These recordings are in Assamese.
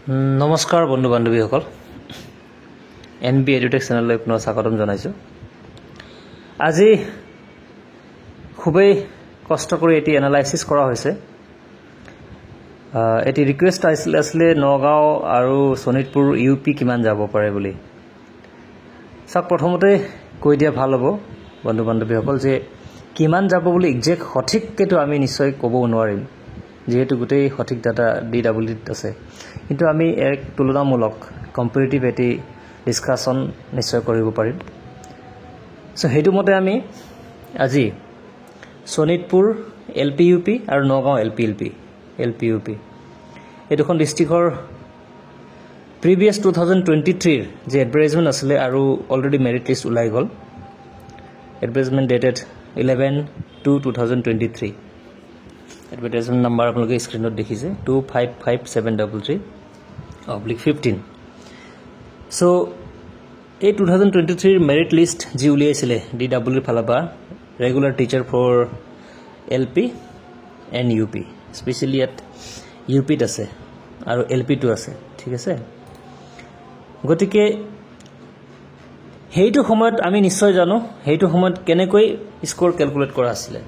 নমস্কাৰ বন্ধু বান্ধৱীসকল, এন বি এডুটেক চেনেললৈ পুনৰ স্বাগতম জনাইছোঁ। আজি খুবেই কষ্ট কৰি এটি এনালাইচিছ কৰা হৈছে। এটি ৰিকুৱেষ্ট আছিলে নগাঁও আৰু শোণিতপুৰ ইউ পি কিমান যাব পাৰে বুলি। চাওক, প্ৰথমতে কৈ দিয়া ভাল হ'ব বন্ধু বান্ধৱীসকল যে কিমান যাব বুলি একজেক্ট সঠিককৈতো আমি নিশ্চয় ক'ব নোৱাৰিম, যিহেতু গোটেই সঠিক ডাটা ডি ডাবল ইত আছে। কিন্তু আমি এক তুলনামূলক কম্পেৰেটিভ এটি ডিছকাশ্যন নিশ্চয় কৰিব পাৰিম। চ' সেইটো মতে আমি আজি Sonitpur L P U P আৰু Nagaon L P U P এই দুখন ডিষ্ট্ৰিক্টৰ প্ৰিভিয়াছ 2023ৰ যি এডভাৰটাইজমেণ্ট আছিলে আৰু অলৰেডি মেৰিট লিষ্ট ওলাই গ'ল। Advertisement dated 11/2/2023, advertisement number আপোনালোকে স্ক্ৰীণত দেখিছে 255733/15। চ' এই 2023ৰ মেৰিট লিষ্ট যি উলিয়াইছিলে ডি ডাবল ইৰ ফালৰ পৰা, regular teacher for LP and UP, specially ইয়াত ইউ পিত আছে আৰু এল পিটো আছে, ঠিক আছে। গতিকে সেইটো সময়ত আমি নিশ্চয় জানো সেইটো সময়ত কেনেকৈ স্ক'ৰ কেলকুলেট কৰা আছিলে।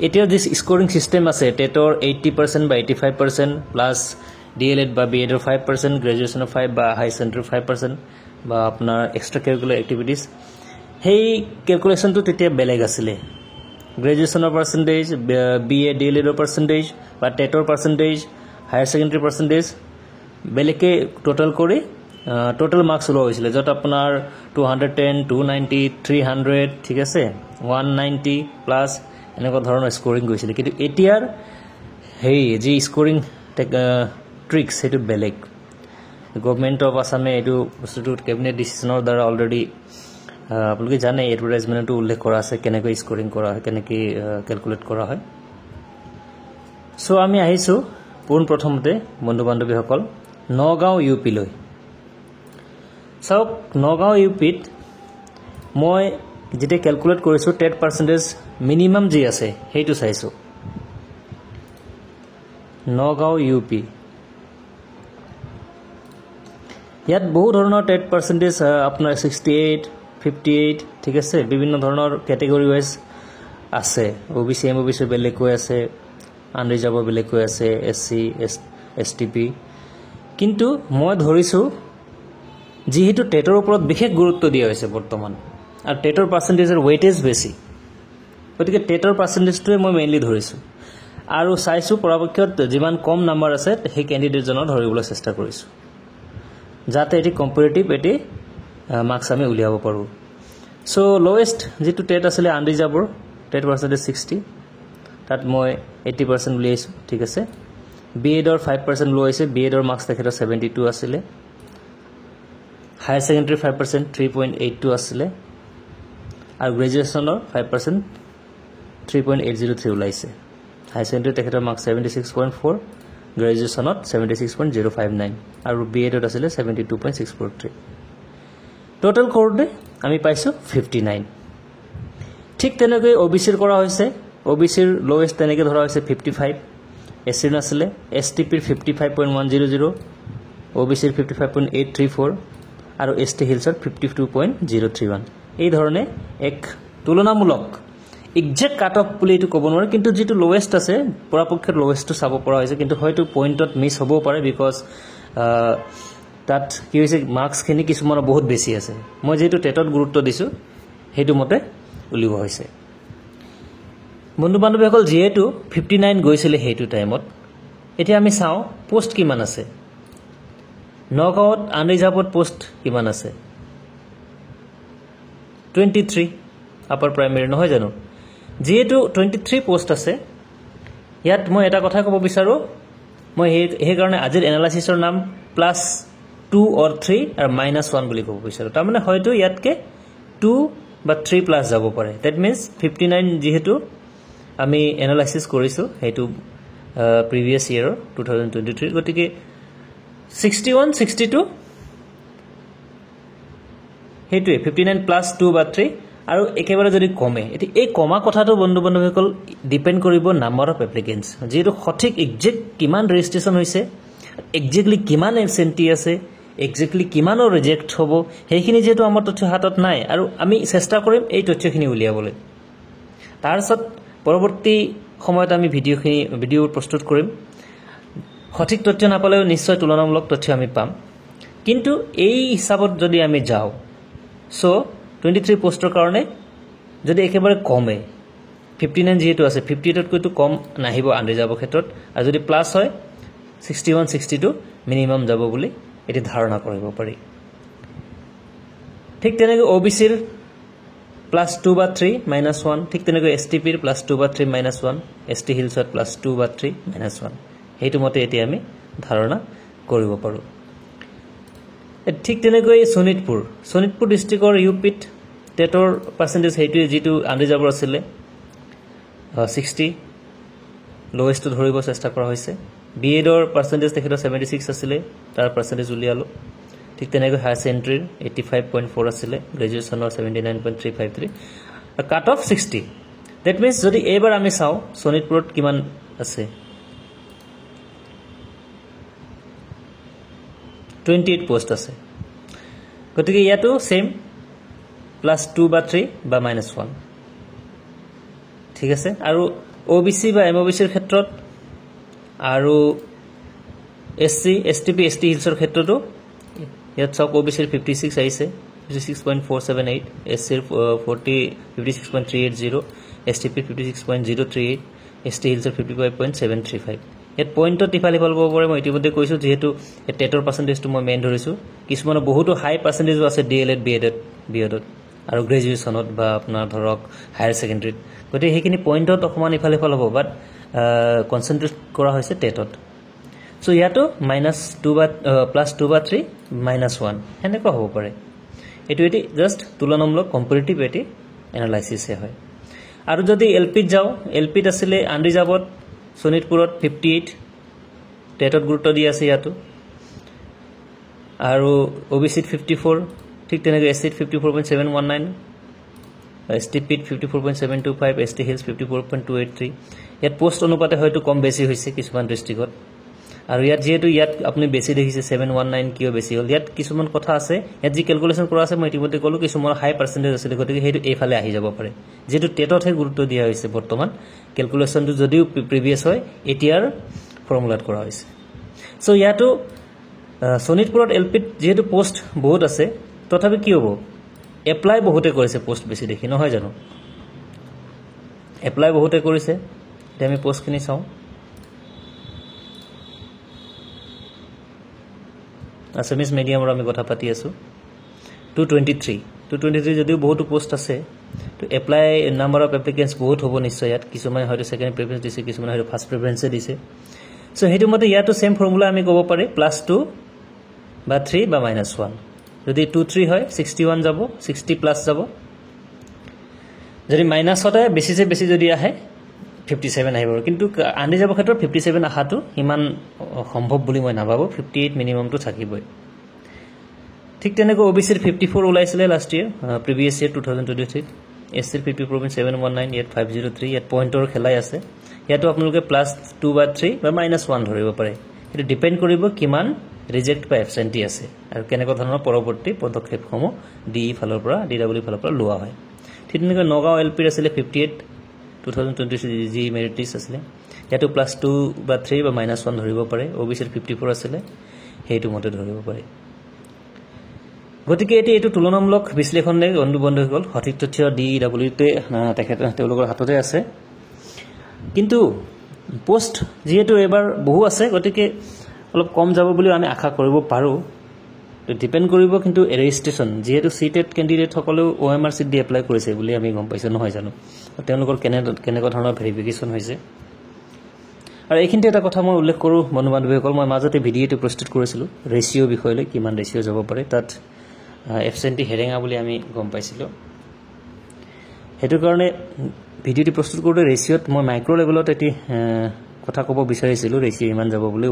এতিয়া যি স্ক'ৰিং ছিষ্টেম আছে, টেটৰ 80% বা 85% প্লাছ ডি এল এড বা বি এডৰ 5%, গ্ৰেজুৱেশ্যনৰ 5 বা হাই ছেকেণ্ডেৰীৰ 5% বা আপোনাৰ এক্সট্ৰা কাৰিকুলাৰ এক্টিভিটিছ, সেই কেলকুলেশ্যনটো তেতিয়া বেলেগ আছিলে। গ্ৰেজুৱেশ্যনৰ percentage, B A D L এডৰ পাৰ্চেণ্টেজ বা টেটৰ পাৰ্চেণ্টেজ, হায়াৰ ছেকেণ্ডেৰী পাৰ্চেণ্টেজ বেলেগকৈ টোটেল কৰি টোটেল মাৰ্কছ ওলোৱা হৈছিলে, য'ত আপোনাৰ 210, 290, 300, ঠিক আছে, 190 প্লাছ এনেকুৱা ধৰণৰ স্ক'ৰিং গৈছিলে। কিন্তু এতিয়াৰ সেই যি স্ক'ৰিং ট্ৰিক্স, সেইটো বেলেগ। গভমেণ্ট অফ আছামে এইটো বস্তুটো কেবিনেট ডিচিশ্যনৰ দ্বাৰা অলৰেডি আপোনালোকে জানে, এডভাৰটাইজমেণ্টতো উল্লেখ কৰা আছে কেনেকৈ স্ক'ৰিং কৰা হয়, কেনেকৈ কেলকুলেট কৰা হয়। চ' আমি আহিছোঁ পোনপ্ৰথমতে বন্ধু বান্ধৱীসকল নগাঁও ইউ পিলৈ। চাওক, নগাঁও ইউ পিত মই যেতিয়া কেলকুলেট কৰিছোঁ, টেট পাৰ্চেণ্টেজ মিনিমাম যি আছে সেইটো চাইছোঁ। নগাঁও ইউ পি ইয়াত বহু ধৰণৰ টেট পাৰ্চেণ্টেজ আপোনাৰ 68, 58, ঠিক আছে, বিভিন্ন ধৰণৰ কেটেগৰী ৱাইজ আছে। অ' বি চি, এম অ' বি চি বেলেগকৈ আছে, আনৰিজাৰ্ভৰ বেলেগকৈ আছে, S C, S T P. কিন্তু মই ধৰিছোঁ, যিহেতু টেটৰ ওপৰত বিশেষ গুৰুত্ব দিয়া হৈছে বৰ্তমান আৰু টেটৰ পাৰ্চেণ্টেজৰ ৱেইটেজ বেছি, গতিকে টেটৰ পাৰ্চেণ্টেজটোৱে মই মেইনলি ধৰিছোঁ আৰু চাইছোঁ পৰাপক্ষত যিমান কম নাম্বাৰ আছে সেই কেণ্ডিডেটজনৰ ধৰিবলৈ চেষ্টা কৰিছোঁ, যাতে এটি কম্পেৰেটিভ এটি মাৰ্কছ আমি উলিয়াব পাৰোঁ। চ' লৱেষ্ট যিটো টেট আছিলে আনৰিজাৰ্ভৰ টেট পাৰ্চেণ্টেজ 60, তাত মই 80% উলিয়াইছোঁ, ঠিক আছে। বি এডৰ 5% লোৱা হৈছে, বি এডৰ মাৰ্কছ তেখেতৰ 72 আছিলে। হায়াৰ ছেকেণ্ডেৰী 5% 3.82 আছিলে আৰু গ্ৰেজুৱেশ্যনৰ 5% 3.803 ওলাইছে। হায়াৰ ছেকেণ্ডেৰী তেখেতৰ মাৰ্কছ 76.4, গ্ৰেজুৱেশ্যনত 76.059 আৰু বি এডত আছিলে 72.643। টোটেল কৰোঁতে আমি পাইছোঁ 59। ঠিক তেনেকৈ অ' বি চিৰ কৰা হৈছে। অ' বি চিৰ লৱেষ্ট তেনেকৈ ধৰা হৈছে 55, এছ চিৰ নাছিলে। এছ টি পিৰ 55.100, অ' বি চিৰ 55.834 আৰু এছ টি হিলছৰ 52.031। এই ধৰণে এক তুলনামূলক, একজেক্ট কাট অফ বুলি এইটো ক'ব নোৱাৰোঁ, কিন্তু যিটো লৱেষ্ট আছে পৰাপক্ষত লৱেষ্টটো চাব পৰা হৈছে। কিন্তু হয়তো পইণ্টত মিছ হ'বও পাৰে, because তাত কি হৈছে, মাৰ্কছখিনি কিছুমানৰ বহুত বেছি আছে। মই যিহেতু টেটত গুৰুত্ব দিছোঁ, সেইটো মতে উলিওৱা হৈছে। বন্ধু বান্ধৱীসকল, যিহেতু 59 গৈছিলে সেইটো টাইমত, এতিয়া আমি চাওঁ পষ্ট কিমান আছে। নগাঁৱত আনৰিজাৰ্ভত পষ্ট কিমান আছে? 23, আপাৰ প্ৰাইমেৰী, নহয় জানো? যিহেতু 23 পষ্ট আছে, ইয়াত মই এটা কথা ক'ব বিচাৰোঁ। মই সেইকাৰণে আজিৰ এনালাইচিছৰ নাম প্লাছ টু অৰ থ্ৰী আৰু মাইনাছ ওৱান বুলি ক'ব বিচাৰোঁ। তাৰমানে হয়তো ইয়াতকৈ টু বা থ্ৰী প্লাছ যাব পাৰে। That means 59 যিহেতু আমি এনালাইচিছ কৰিছোঁ সেইটো প্ৰিভিয়াছ ইয়েৰৰ 2023, গতিকে 61, 62, সেইটোৱে 59 প্লাছ টু বা থ্ৰী আৰু একেবাৰে যদি কমে। এতিয়া এই কমা কথাটো বন্ধু বান্ধৱীসকল ডিপেণ্ড কৰিব নাম্বাৰ অফ এপ্লিকেণ্টছ, যিহেতু সঠিক একজেক্ট কিমান ৰেজিষ্ট্ৰেশ্যন হৈছে একজেক্টলি কিমান এবচেণ্টি আছে, একজেক্টলি কিমানৰ ৰিজেক্ট হ'ব, সেইখিনি যিহেতু আমাৰ তথ্য হাতত নাই আৰু আমি চেষ্টা কৰিম এই তথ্যখিনি উলিয়াবলৈ। তাৰপিছত পৰৱৰ্তী সময়ত আমি ভিডিঅ' প্ৰস্তুত কৰিম। সঠিক তথ্য নাপালেও নিশ্চয় তুলনামূলক তথ্য আমি পাম। কিন্তু এই হিচাপত যদি আমি যাওঁ, চ' 23 পষ্টৰ কাৰণে যদি একেবাৰে কমে 59 যিহেতু আছে, 58তকৈতো কম নাহিব আনৰিজাৰ্ভৰ ক্ষেত্ৰত, আৰু যদি প্লাছ হয় 61, 62 মিনিমাম যাব বুলি এটি ধাৰণা কৰিব পাৰি। ঠিক তেনেকৈ অ' বি চিৰ +2 বা 3 -1, ঠিক তেনেকৈ এছ টি পিৰ +2 বা 3 -1, এছ টি হিলছত +2 বা 3 -1, সেইটো মতে এতিয়া আমি ধাৰণা কৰিব পাৰোঁ। ঠিক তেনেকৈ শোণিতপুৰ ডিষ্ট্ৰিক্টৰ ইউ পিত টেটৰ পাৰ্চেণ্টেজ সেইটোৱে যিটো আনৰিজাৰ্ভৰ আছিলে 60, লৱেষ্টটো ধৰিব চেষ্টা কৰা হৈছে। বি এডৰ পাৰ্চেণ্টেজ তেখেতৰ 76 আছিলে, তাৰ পাৰ্চেণ্টেজ উলিয়ালোঁ। ঠিক তেনেকৈ হায়াৰ ছেকেণ্ডেৰীৰ 85.4 আছিলে, গ্ৰেজুৱেশ্যনৰ 79.353, কাট অফ 60। That means যদি এইবাৰ আমি চাওঁ শোণিতপুৰত কিমান আছে, 28 পোষ্ট আছে। গতিকে ইয়াতো ছেইম +2 বা 3 বা -1, ঠিক আছে। আৰু অ' বি চি বা এম অ' বি চিৰ ক্ষেত্ৰত আৰু S C, S T P, S T হিলছৰ ক্ষেত্ৰতো ইয়াত চাওক অ' বি চিৰ 56 আহিছে, 56.478, এছ চিৰ 56.380, এছ টি পিৰ 56.038, এছ টি হিলছৰ 55.735। ইয়াত পইণ্টত ইফাল সিফাল হ'ব পাৰে, মই ইতিমধ্যে কৈছোঁ, যিহেতু টেটৰ পাৰ্চেণ্টেজটো মই মেইন ধৰিছোঁ। কিছুমানৰ বহুতো হাই পাৰ্চেণ্টেজো আছে ডি এল এড, বি এডত আৰু গ্ৰেজুৱেশ্যনত বা আপোনাৰ ধৰক হায়াৰ ছেকেণ্ডেৰীত। গতিকে সেইখিনি পইণ্টত অকণমান ইফাল সিফাল হ'ব, বাট কনচেনট্ৰেট কৰা হৈছে টেটত। চ' ইয়াতো -2 বা +2 বা 3 -1 সেনেকুৱা হ'ব পাৰে। এইটো এটি জাষ্ট তুলনামূলক কম্পেৰেটিভ এটি এনালাইচিছহে হয়। আৰু যদি এল পিত যাওঁ, এল পিত আছিলে আনৰিজাৰ্ভত শোণিতপুৰত 58, টেটত গুৰুত্ব দি আছে ইয়াতো, আৰু অ' বি চিত 54, ঠিক তেনেকৈ এছ চিত 54.719, এছ টি পিত 54.725, এছ টি হিলছ 54.283। ইয়াত পোষ্ট অনুপাতে হয়তো কম বেছি হৈছে কিছুমান ডিষ্ট্ৰিক্টত। আৰু ইয়াত যিহেতু ইয়াত আপুনি বেছি দেখিছে 719, কিয় বেছি হ'ল, ইয়াত কিছুমান কথা আছে। ইয়াত যি কেলকুলেশ্যন কৰা আছে মই ইতিমধ্যে ক'লোঁ, কিছুমান হাই পাৰ্চেণ্টেজ আছিলে, গতিকে সেইটো এইফালে আহি যাব পাৰে। যিহেতু টেটতহে গুৰুত্ব দিয়া হৈছে বৰ্তমান, কেলকুলেশ্যনটো যদিও প্ৰিভিয়াছ হয় এতিয়াৰ ফৰ্মুলাত কৰা হৈছে। চ' ইয়াতো শোণিতপুৰত এল পিত যিহেতু পোষ্ট বহুত আছে, তথাপি কি হ'ব, এপ্লাই বহুতে কৰিছে পোষ্ট বেছি দেখি, নহয় জানো? এপ্লাই বহুতে কৰিছে। এতিয়া আমি পোষ্টখিনি চাওঁ। আছামিজ মিডিয়ামৰ আমি কথা পাতি আছোঁ। 223 যদিও বহুতো পোষ্ট আছে, তো এপ্লাই নাম্বাৰ অফ এপ্লিকেণ্টছ বহুত হ'ব নিশ্চয়। ইয়াত কিছুমানে হয়তো ছেকেণ্ড প্ৰিফাৰেঞ্চ দিছে, কিছুমানে হয়তো ফাৰ্ষ্ট প্ৰিফাৰেঞ্চে দিছে। চ' সেইটো মতে ইয়াতো ছেইম ফৰ্মুলা আমি ক'ব পাৰি, +2 বা 3 বা -1। যদি 2 3 হয় 61 যাব, 60 প্লাছ যাব। যদি মাইনাছতে বেছিছে বেছি যদি আহে 57 আহিব। কিন্তু আনৰিজাৰ্ভৰ ক্ষেত্ৰত 57 অহাটো ইমান সম্ভৱ বুলি মই নাভাবোঁ, 58 মিনিমামটো থাকিবই। ঠিক তেনেকৈ অ' বি চিৰ 54 ওলাইছিলে লাষ্ট ইয়েৰ, প্ৰিভিয়াছ ইয়েৰ 2023ত। এছ চিৰ 54.719, ইয়াত 503, ইয়াত পইণ্টৰ খেলাই আছে। ইয়াতো আপোনালোকে +2 বা 3 বা -1 ধৰিব পাৰে। সেইটো ডিপেণ্ড কৰিব কিমান ৰিজেক্ট বা এবচেণ্টি আছে আৰু কেনেকুৱা ধৰণৰ পৰৱৰ্তী পদক্ষেপসমূহ ডি ই ফালৰ পৰা, ডি ডাব্লিউ ফালৰ পৰা লোৱা হয়। ঠিক তেনেকৈ নগাঁও এল পিৰ আছিলে 58, 2023 যি মেৰিট লিষ্ট আছিলে, ইয়াতো +2 বা 3 বা -1 ধৰিব পাৰে। অ' বি চিৰ 54 আছিলে, সেইটো মতে ধৰিব পাৰে। গতিকে এতিয়া এইটো তুলনামূলক বিশ্লেষণে বন্ধু বন্ধুসকল, সঠিক তথ্য ডি ডাব্লিউতে তেখেত তেওঁলোকৰ হাততে আছে। কিন্তু পোষ্ট যিহেতু এইবাৰ বহু আছে, গতিকে অলপ কম যাব বুলিও আমি আশা কৰিব পাৰোঁ। ডিপেণ্ড কৰিব কিন্তু ৰেজিষ্ট্ৰেশ্যন, যিহেতু চি টেট কেণ্ডিডেটসকলেও অ' এম আৰ চিট দি এপ্লাই কৰিছে বুলি আমি গম পাইছোঁ, নহয় জানো? তেওঁলোকৰ কেনেকুৱা ধৰণৰ ভেৰিফিকেশ্যন হৈছে। আৰু এইখিনিতে এটা কথা মই উল্লেখ কৰোঁ বন্ধু বান্ধৱীসকল, মই মাজতে ভিডিঅ'টো প্ৰস্তুত কৰিছিলোঁ ৰেচিঅ' বিষয়লৈ, কিমান ৰেচিঅ' যাব পাৰে। তাত এবচেণ্টি হেৰেঙা বুলি আমি গম পাইছিলোঁ। সেইটো কাৰণে ভিডিঅ'টি প্ৰস্তুত কৰোঁতে ৰেচিঅ'ত মই মাইক্ৰ' লেভেলত এটি কথা ক'ব বিচাৰিছিলোঁ, ৰেচিঅ' ইমান যাব বুলি,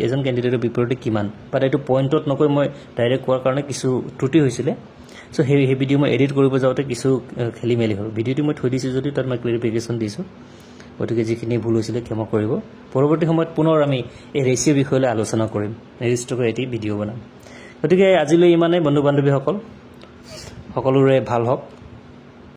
এজন কেণ্ডিডেটৰ বিপৰীতে কিমান। বাট এইটো পইণ্টত নকৈ মই ডাইৰেক্ট কোৱাৰ কাৰণে কিছু ত্ৰুটি হৈছিলে। চ' সেই ভিডিঅ' মই এডিট কৰিব যাওঁতে কিছু খেলি মেলি হ'ল। ভিডিঅ'টো মই থৈ দিছোঁ যদিও তাত মই ক্লেৰিফিকেশ্যন দিছোঁ, গতিকে যিখিনি ভুল হৈছিলে ক্ষমা কৰিব। পৰৱৰ্তী সময়ত পুনৰ আমি এই ৰেচিঅ' বিষয়লৈ আলোচনা কৰিম, নিৰ্দিষ্টকৈ এটি ভিডিঅ' বনাম। গতিকে আজিলৈ ইমানেই বন্ধু বান্ধৱীসকল, সকলোৰে ভাল হওক।